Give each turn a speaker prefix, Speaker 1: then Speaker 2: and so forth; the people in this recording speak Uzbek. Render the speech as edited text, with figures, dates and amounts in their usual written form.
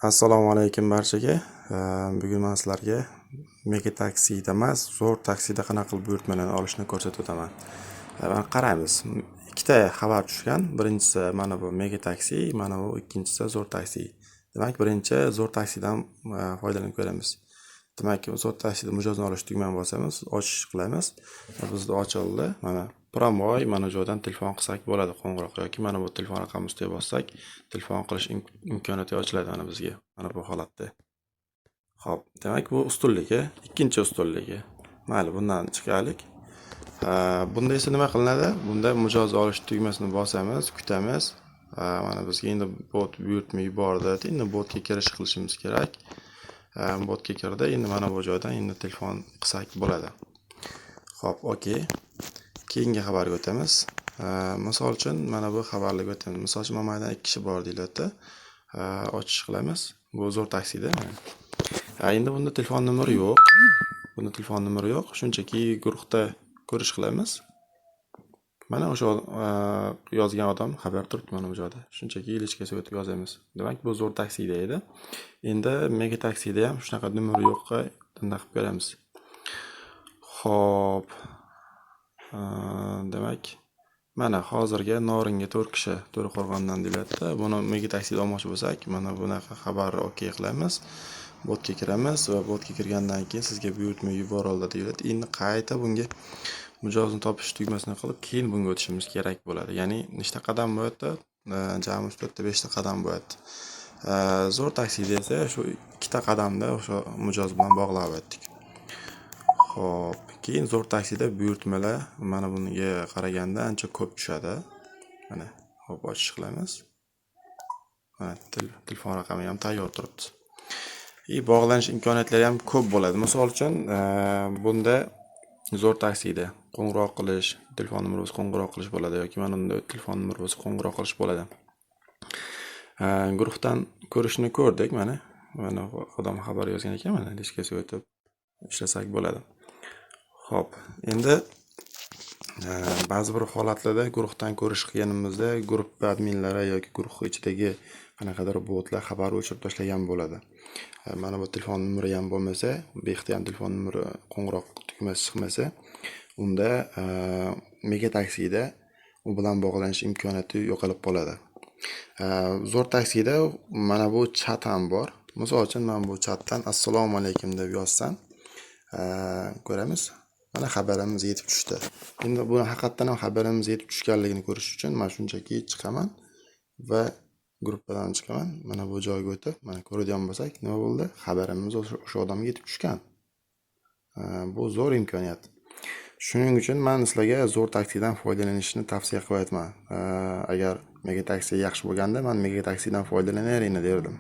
Speaker 1: Assalomu alaykum barchaga. Bugun man sizlarga Mega taksida emas, zo'r taksida qanaqa qilib buyurtmalarni olishni ko'rsatib o'taman. Mana qaraymiz. Ikkita xabar tushgan. Birinchisi mana bu Mega taksi, mana bu ikkinchisi zo'r taksi. Demak, birinchi zo'r taksidan foydalanib ko'ramiz. Demak, zo'r taksida mijozni olish tugmani bosamiz, ochish qilamiz. Bizda ochildi. Mana прямой mana bu joydan telefon qilsak bo'ladi, qo'ng'iroq yoki mana bu telefon raqami ustiga bossak, telefon qilish imkoniyati ochiladi mana bizga. Mana bu holatda. Xo'p, demak, bu ustunligi, ikkinchi ustunligi. Mayli, bundan chiqaylik. Bunda esa nima qilinadi? Bunda mijoz olish tugmasini bosamiz, kutamiz. Mana bizga endi bot buyurtma yubordi. Endi botga kirish qilishimiz kerak. Botga kirdi. Endi mana bu joydan endi telefon qilsak bo'ladi. Xo'p, okey. Keyingi xabarga o'tamiz. Misol uchun mana bu xabarlarga o'tamiz. Misol uchun, mana 2 kishi bor deyiladi. Ochish qilamiz. Bu zo'r taksida. Endi bunda telefon nomeri yo'q. Bunda telefon nomeri yo'q. Shunchaki guruhda ko'rish qilamiz. Mana o'sha yozgan odam xabar turibdi mana bu joyda. Shunchaki личка siga o'tib yozamiz. Demak, bu zo'r taksida edi. Endi Mega taksida ham shunaqa nomer yo'qqa bunday qilib ko'ramiz. Xo'p. Demak, mana hozirgi Noringa 4 kishi To'raqo'rg'ondan deyiladi. Buni Mega taksida olmoqchi bo'lsak, mana bunaqa xabarni okey qilamiz. Botga kiramiz va botga kirgandan keyin sizga buyurtma yuborildi deyiladi. Endi qayta bunga mijozni topish tugmasini qilib, keyin bunga o'tishimiz kerak bo'ladi. Ya'ni nechta qadam bo'lyapti? Jami 4 ta 5 ta qadam bo'lyapti. Zo'r taksida esa shu ikkita qadamda o'sha mijoz bilan bog'lab o'tdik. Xo'p, keyin zo'r taksida buyurtmalar mana bunga qaraganda ancha ko'p tushadi. Mana, hop, ochish qilamiz. Mana telefon raqami ham tayyor turibdi. И bog'lanish imkoniyatlari ham ko'p bo'ladi. Misol uchun, bunda zo'r taksida qo'ng'iroq qilish, telefon nomeri bo'lsa qo'ng'iroq qilish bo'ladi yoki mana bunda telefon nomeri bo'lsa qo'ng'iroq qilish bo'ladi. Guruhdan ko'rishni ko'rdik mana. Mana odam xabar yozgan ekan, mana личка siga o'tib ishlasak bo'ladi. Xo'p, endi ba'zi bir holatlarda guruhdan ko'rish qilganimizda guruh adminlari yoki guruh ichidagi qanaqadir botlar xabar o'chirib tashlagan bo'ladi. Mana bu telefon nomeri ham bo'lmasa, bu ham telefon nomeri qo'ng'iroq tugmasi chiqmasa, unda Mega taksida u bilan bog'lanish imkoniyati yo'qolib qoladi. Zo'r taksida mana bu chat ham bor. Misol uchun, men bu chatdan "Assalomu alaykum" deb yozsam, ko'ramiz. Mana xabarimiz yetib tushdi. Endi buni haqiqatdan ham xabarimiz yetib tushganligini ko'rish uchun men shunchaki chiqaman va gruppadan chiqaman. Mana bu joyga o'tib, mana ko'radigan bo'lsak, nima bo'ldi? Xabarimiz o'sha odamga yetib tushgan. Bu zo'r imkoniyat. Shuning uchun men sizlarga zo'r taksidan foydalanishni tavsiya qilyapman. Agar Mega taksi yaxshi bo'lganda, men Mega taksidan foydalanaveringlar derdim.